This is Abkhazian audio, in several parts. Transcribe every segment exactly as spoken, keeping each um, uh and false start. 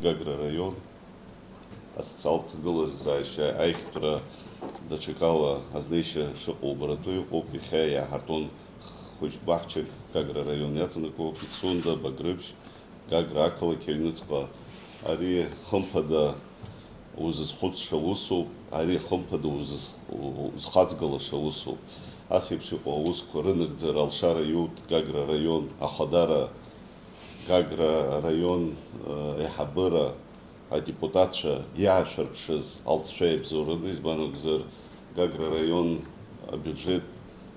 Гагра араион асоциалтә ҭагылазаашьа аиӷьтәра даҽакала азнеишьа шыҟоу убаратәы иҟоуп. Иахьа иааҳартуан хәыҷ-баҳчак Гагра араион иаҵанакуа Пицунда, Багрыԥшь, Гагра ақалақь аҩныҵҟа. Ари хымԥада узызхәыцша усуп, ари хымԥада узыз-, узхаҵгылаша усуп. Ас еиԥш иҟоу аусқәа рынагӡара алшара иуҭ Гагра араион ахадара, Гагра араион, э, аиҳабыра, адепутатцәа иаашәырԥшыз алҵшәа иабзоураны, избан акәзар, Гагра араион абиуџьет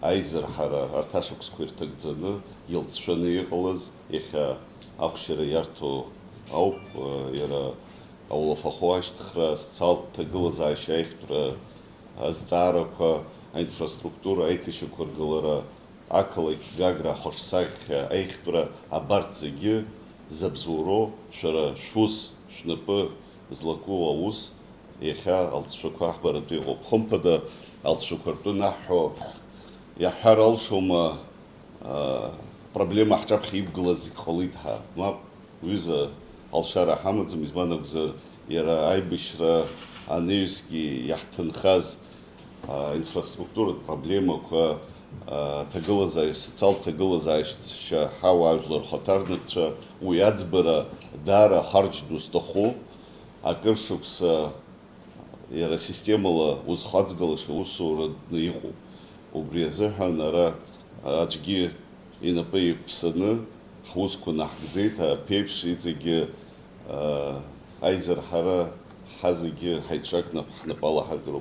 аизырҳара арҭ ашықәсқәа ирҭагӡаны, илҵшәаны иҟалаз, иахьа ахәшьара иарҭо ауп, э, иара аулафахәы ашьҭыхра, асоциалтә ҭагылазаашьа аиӷьтәра азҵаарақәа, аинфраструктура аиҭашьақәыргылара, ақалақь Гагра ахәашлахьхьа аиӷьтәра, абарҭ зегьы забзоуроу шәара шәус, шәнапы злаку аус, иахьа алҵшәақәа аҳбаратәы иҟоуп. Хымԥада, алҵшәақәа ртәы наҳҳәо, иаҳҳәар алшома, аа, проблема ҳҿаԥхьа иқәгылаз зегь ҟалеит ҳәа? Мап, уҩыза, алшара ҳамаӡам, избан акәзар, иара аибашьра анаҩсгьы иаҳҭынхаз, аа, инфраструктуратә проблемақәа, аа, ҭагылазаашьа, социалтә ҭагылазаашьа ҳауаажәлар рхаҭарнакцәа, уи аӡбара даара ахарџь ду зҭаху, акыр шықәса иара системала узхаҵгылаша усура дны иҟоуп. Убри азыҳәан ара аӡәгьы инапы еиқәԥсаны ҳусқәа наҳгӡеит, аԥеиԥш иҵегьы, аа, аизырҳара ҳа зегьы ҳаицәак нап-, ҳнапала ҳаргароуп.